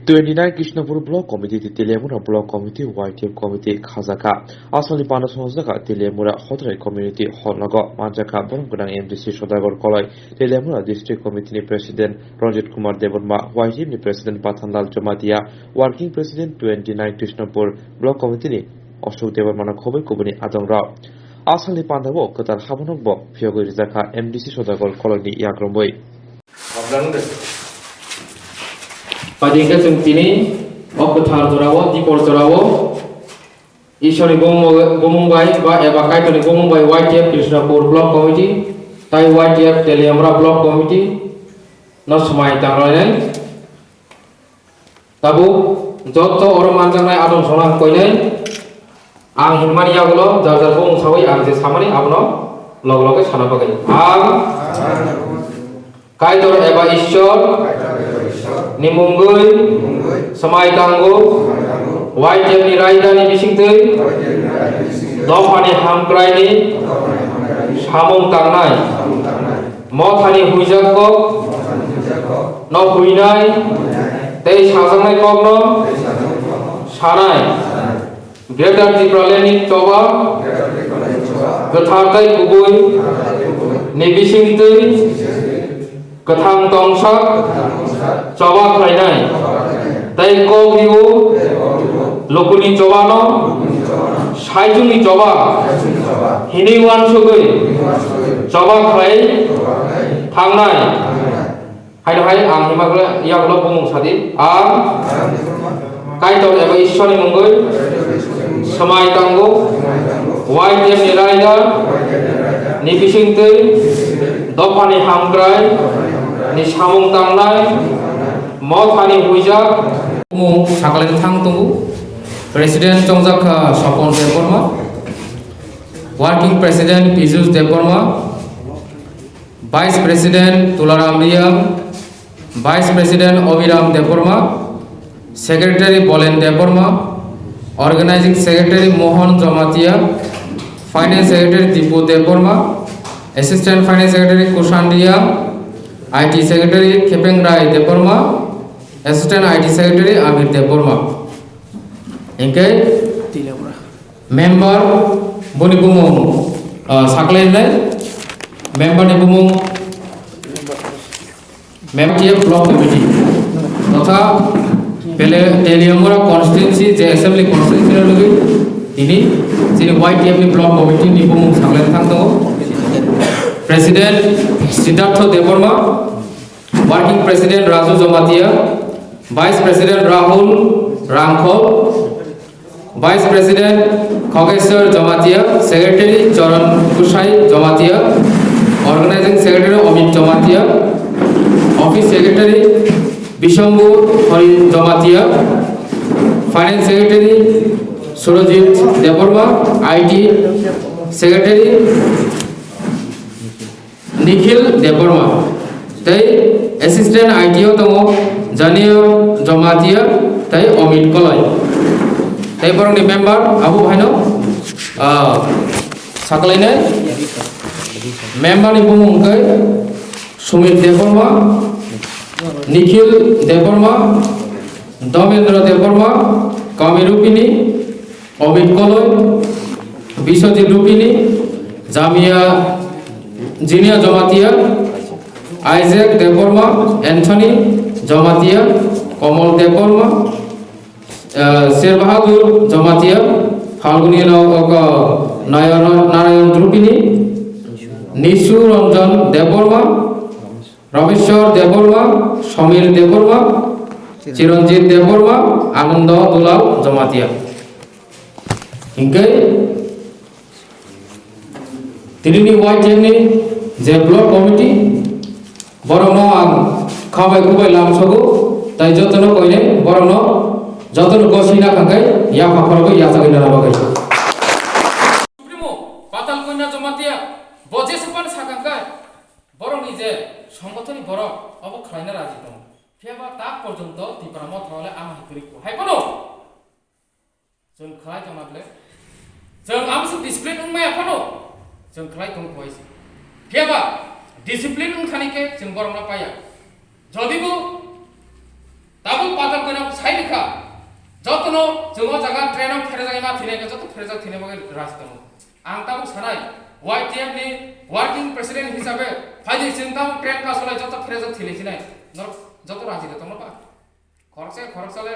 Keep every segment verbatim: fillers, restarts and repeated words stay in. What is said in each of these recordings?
Twenty nine Krishnapur Block Committee tei Teliamura Block Committee Y T F Committee khajakha. Asalni panda swngjak kha Teliamura Hotrai Community Hall nogo manjakha borom gwnang M D C Sodagar Koloi, Teliamura District Committee ni President Ranjit Kumar Debbarma, Y T F ni President Pathanlal Jamatia, Working President twenty nine Krishnapur Block Committee ni Ashok Debbarma no khobwi kubuni adongrok. Asalni pandao kwtal habanokbo phiyogwi rijakha M D C Sodagar Koloi ni yagrumwi. Padi hwnkhe chwng tini o kwthar jorao, dipor jorao Ishwarni bumung, bumung bai ba eba Kaitorni bumung bai Y T F Krishnapur Block Committee tai Y T F Teliamura Block Committee no swmai tanglainai. Tabuk joto oro manjaknai adong songno ang koinai. Ang hinmani yagulo jar jar bumung sawi ang je samani abono log loge sana bagwi. Ang Kaitor eba Ishwar ni mungwi swmai tango, Y T F ni raida ni bisingtwi dophani hamkrai ni samung tangnai. Mothani huijak kok no huinai tei sajaknai kok no sanai. Greater Tipraland ni choba kwthar tei kubui ni bisingtwi kwthang tongsak choba khlainai tei kok rio lukuni chobano saichungni choba hinwi uansugwi choba khlai thangnai. Haino hai ang hima khe yagulo bumung sadi, ang Kaitor eba Ishwarni mungwi swmai tango, Y T F ni raida ni bisingtwi dophani hamkrai ni samung tangnai, mothani huijak. Bumung saklai thang tongo, President chongjak kha Sopon Debbarma, Working President Pijus Debbarma, Vice President Tularam Reang, Vice President Abhiram Debbarma, Secretary Bolen Debbarma, Organizing Secretary Mohan Jamatia, Finance Secretary Dipu Debbarma, Assistant Finance Secretary Kushan Reang, I T Secretary Khepeng Rai Debbarma, Assistant I T Secretary Amir Debbarma. Hingke member boni bumung, ah, saklainai member ni bumung member T F Block Committee totha Teliamura constituency je assembly constituency ni logi tini chini Y T F ni Block Committee ni bumung saklai thang tongo. President Siddhartha Debbarma, Working President Raju Jamatia, Vice President Rahul Rangkhol, Vice President Khogeshwar Jamatia, Secretary Charan Kusai Jamatia, Organizing Secretary Amit Jamatia, Office Secretary Bishambhu Hari Jamatia, Finance Secretary Surajit Debbarma, I T Secretary Nikhil Debbarma, tei Assistant I T o tongo Janiya Jamatia tei Amit Koloi. Tei borokni member abo haino, ah, saklainai member ni bumung hwnkhe Sumit Debbarma, Nikhil Debbarma, Domendra Debbarma, Kami Rupini, Amit Koloi, Biswajit Rupini, Jamia, Jinia Jamatia, Isaac Debbarma, Anthony Jamatia, Komol Debbarma, eh, Sher Bahadur Jamatia, Falguni Narayan, Narayan Rupini, Nishu Ranjan Debbarma, Rameshwar Debbarma, Samir Debbarma, Chiranjit Debbarma, Anando Dulal Jamatia. Hingke tini ni Y T F ni je block committee, borokno ang khabai kubai lamsogo, tai jotono koine borokno jotono gosina kangkai yapha khorogwi yachagwi nana bagwi. Supremo Patal Kanya Jamatia, bo jesa pan sakangkai. Borokni je songothoni borok obo khlaina raji tongo. Phiya ba tak porjonto Tipra Motha le ama hai kwrwi kho. Hai phano chwng khlai tongna ble. Chwng amsuk discipline wng maya phano chwng khlai tong kho hai se. Phiya ba discipline wng thani khe chwng borokno paya. Jodi bo Tabuk Patalkoina sai rikha. Jotono chwng o jaga train o pherejak ma thwinai khe joto pherejak thwinai bagwi raj tongo. Ang tabuk sanai, Y T F ni working president hisabe phaidi chwng tabuk train ka solai joto pherejak thwinai sinai. Norok joto raji de tongno ba? Khoroksa khoroksa le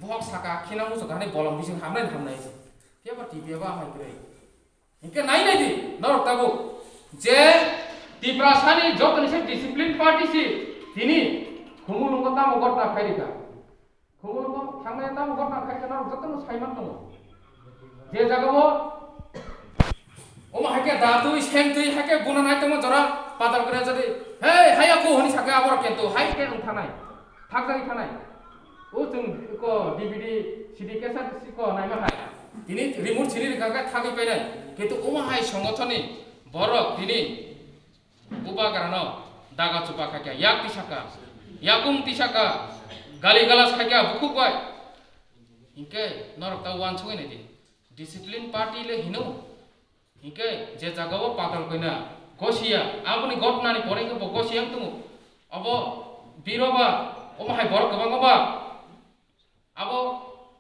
bohok saka khina muchuk hani bolong bising hamnai hamnai. Phiya ba T V o ba hamai kwrwi. Hinkhe nai nai di, norok tabuk je Tiprasani jotoni se discipline party si tini Khumulwngo tamo gotna khai rikha. Khumulwngo thangnai tamo gotna khai rikha, norok jotono saiman tongo. Je jagao omo haikhe datwi sengtwi haikhe buna nai tongo jora Patalkoina jodi, "Hey, haya ko," hwnwi sakhe aborok kento hai khe wng thanai. Thakjagwi thanai. O chwng ko D V D, C D cassette si ko naima hai. Tini remote sini rikha khe thagwi painai. Kintu omo hai songothoni borok tini bubagrano daga chupa khaikha, yak tisaka, yakung tisaka, gali galas khaikha bukhuk bai. Hinkhe norok ta wansugwi naidi. Discipline party le hino. Hinkhe je jagao Patalkoina gosiya, aboni gotnani pore hinkhe bo gosiya wng tongo. Abo biro ba, omo hai borok kwbangma ba, abo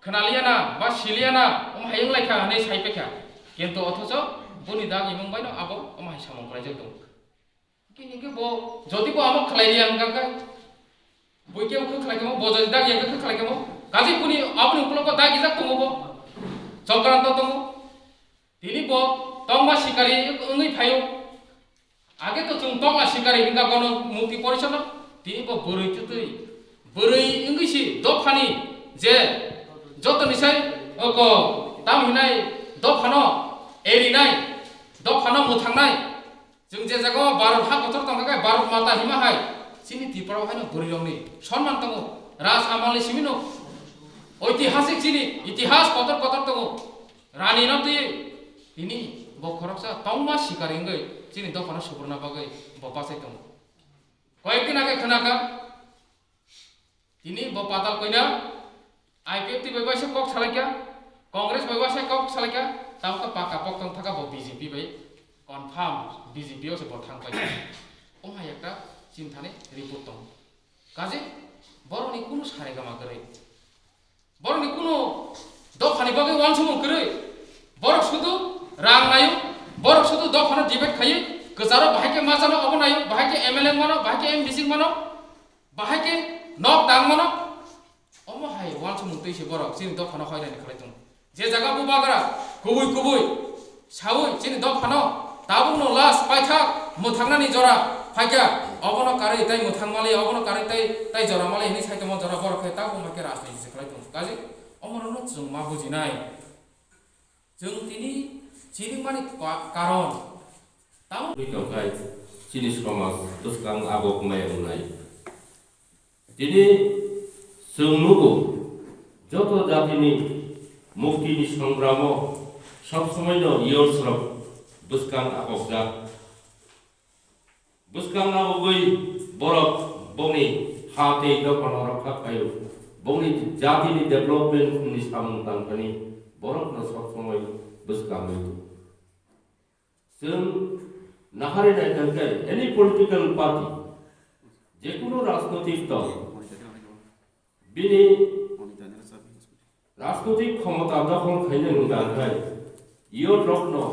khnaliya na ba siliya na, omo hai wng laikha hwnwi sai paikha. Kintu othocho boni dagimung baino abo omo hai samung khlaijak tongo. Hinkhe, hinkhe bo, jodi bo abo khlai ya wngkha khe, bo khe khlai khe mo, bo jodi dagi ya khe khlai khe mo, kaje boni aboni ukologo dagijak tongo bo, Chokranto tongo. Tini bo tongma sikari wngwi phaio. Age to chwng tongma sikari hwnka gono mukti porisono. Tini bo bwrwi twtwi. Bwrwi wngwi si dophani je jotoni sai oko tam hinai dophano erinai, dophano mwthangnai. Chwng je jagao Bharat ha kotor tongkha khe Bharat Mata hima hai. Chini Tripura o haino bwrwi rokni sonman tongo. Raj Amal ni simino oitihasik chini itihas kotor kotor tongo. Rani no twi tini bo khoroksa tongma sikari wngwi chini dophano subruna bagwi bo bachai tongo. Koyek din age khwnakha tini bo Patalkoina I P F T bai waisa kok salaikha, Congress bai waisa kok salaikha, tamo khe paka pok tong thaka bo B J P bai confirm B J P o se bo thang paikha. Omo hai ekta chinthani report tongo. Kaje borokni kunu saregama kwrwi. Borokni kunu dophani bagwi wansukmung kwrwi. Borok sudu rang naio, borok sudu dophano debate khaio, kwcharo bahai khe machano obo naio, bahai khe M L A mano, bahai khe M D C mano, bahai khe nok tang mano. Omo hai wansukmung twi se borok chini dophano hoirani khlai tongo. Je jaga bubagra kubui kubui saui chini dophano tabukno last paithak mwthangnani jora phaikha, obono karwi tei mwthang mali, obono karwi tei, tei jora mali hwnwi sai tongma jora borok khe tabuk hai khe rajniti se khlai tongo. Kaje omono chwng ma bujinai. Chwng tini chini mani ka-, karon tamo. Twi tongkhai chini somaj bwskang abo maya wngnai. Tini chwng nugo, joto jatini muktini songramo sob somoino youths rok bwskang akokjak. Bwskang abogwi borok bongni ha tei dophano rokha khlaio. Bongni jatini development ni samung tangthani borokno sob somoi bwskangwi tongo. Chwng nahari naikha khe any political party, jekunu rajnotik dol, bini rajnotik khomota dokhol khaina wngkha khe youth rokno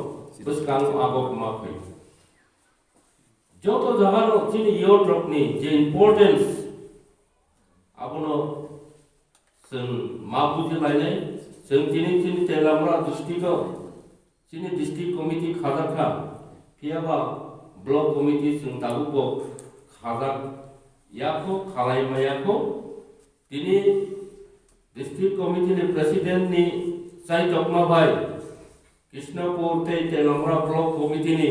bwskango abo ma phai. Joto jagano chini youth rokni je importance, abono chwng ma buji lainai. Chwng chini, chini Teliamura district-o chini district committee khajak kha, phiya ba block committee chwng tabuk bo khajak yakho, khalai ma yakho. Tini district committee ni president ni chai tokma bai Krishnapur tei Teliamura block committee ni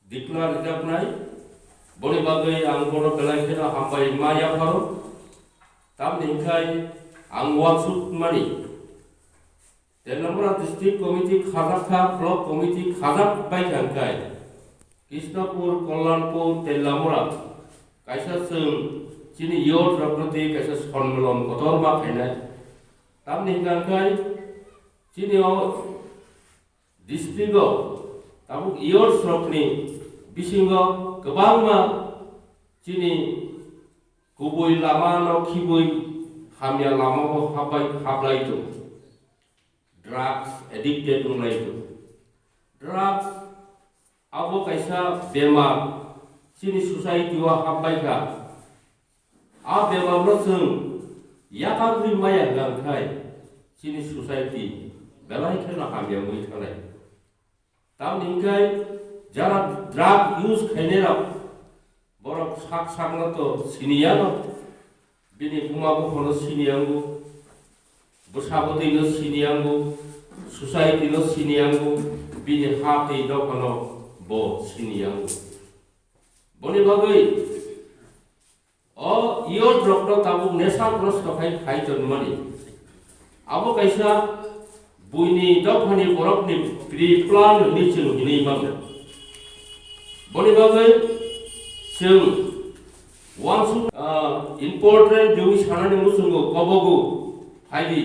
declare rijaknai. Boni bagwi ang bono belai kheno hambai ma yapharo. Tamni hwnkhe ang uansukmani, Teliamura district committee khajak kha, block committee khajak bai kha hwnkhe Krishnapur, Kalyanpur, Teliamura kaisa chwng chini youth rokno twi kaisa sonmilon kotorma khainai. Tamni hwnkhe chini o district-o tabuk youths rokni bisingo kwbangma chini Kubui lama no khibui hamya lama o habai hablai tongo. Drugs addicted wnglai tongo. Drugs abo kaisa bemar chini society o hapbai kha. A bemar no chwng yakarwi maya hwnkha khai chini society belai kheno hamya wngwi thangnai. Tamni hwnkhe jara drug use khainai rok, borok sak sakno to siniya no, bini buma buphano siniya wngo, bwsa bwtwi no siniya wngo, society no siniya wngo, bini ha tei dophano bo siniya wngo. Boni bagwi o youth rokno tabuk nesha grosto khai khai tonmani. Abo kaisa buini dophani borokni pre-plan hwnwi chwng hinwi mano. Boni bagwi chwng wansuk, ah, important dewi sanani muchungo kobogo phaidi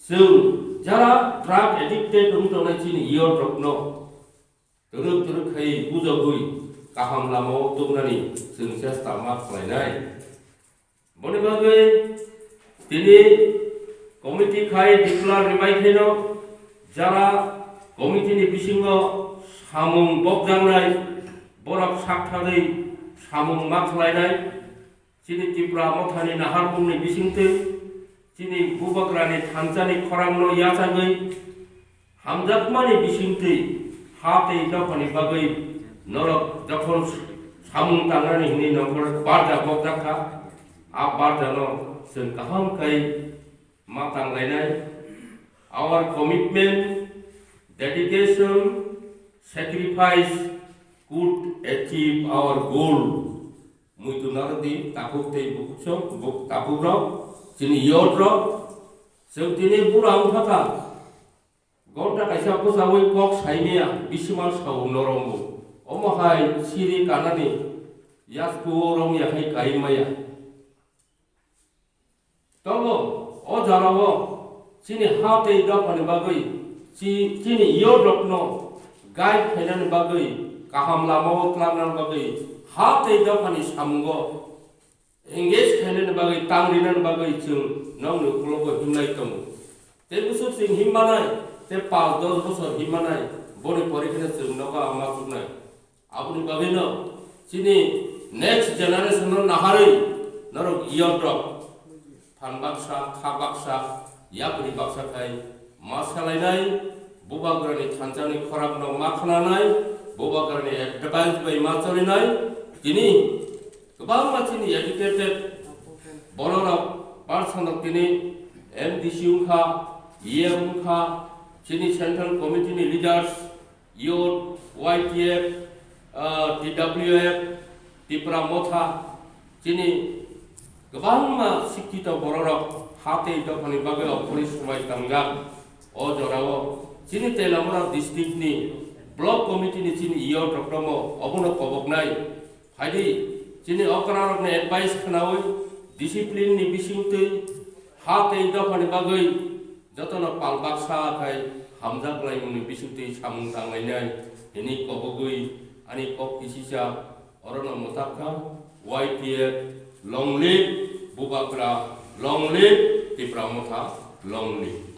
chwng jara drug addicted wng tongnai chini youth rokno twrwk twrwk khai bujagwi kaham lamao tubunani chwng chesta ma khlainai. Boni bagwi tini committee khai declare ribai khaino jara committee ni bisingo samung bokjaknai borok sak thagwi samung ma khlainai. Chini Tipra Mothani naharmungni bisingtwi, chini Bubagrani thansani khorangno yachagwi, hamjakmani bisingtwi ha tei dophani bagwi norok jokhon samung tangnani hwnwi nongkhor barja bokjak kha, a barjano chwng kaham khai ma tanglainai. Our commitment, dedication, sacrifice could achieve our goal. Muitu narwkdi takhuk tei bukhuk song, buk-, takhukrok, chini youth rok, chwng tini bura wngkha kha. Gonta kaisa bwchaui kok saimaya, bisimal sao norombo. Omo hai siri kanani, yaskuo rong yakhai kai maya. Tobo o jorao chini ha tei dophani bagwi, chi-, chini youth rokno guide khainani bagwi, kaham lamao tlangnani bagwi ha tei dophani samungo engage khainani bagwi, tang rinani bagwi chwng nokni ukologo himlai tongo. Tei bwswk chwng himmanai, tei panch dos bosor himmanai, boni pore kheno chwng nogo ang ma chuknai. Aboni bagwino chini next generation no naharwi norok youth rok phan baksa, kha baksa, yapri baksa khai ma salainai, Bubagrani thansani khorangno ma khnanai, Bubagrani advice bai ma cholinai. Tini kwbangma chini educated bororok, person rok tini M D C wngkha, E M wngkha, chini central committee ni leaders, youth, Y T F, ah, T W F, Tipra Motha, chini kwbangma sikkito bororok ha tei dophani bagwi ophori swmai tangjak. O jorao chini Teliamura district ni block committee ni chini youth rokno obono koboknai. Phaidi, chini okrarokni advice khnaui, discipline ni bisingtwi, ha tei dophani bagwi jotono pal baksa khai hamjak laimungni bisingtwi samung tanglainai hwnwi kobogwi ani kok kisisa orono mwthakha. Y T F long live, Bubagra long live, Tipra Motha long live.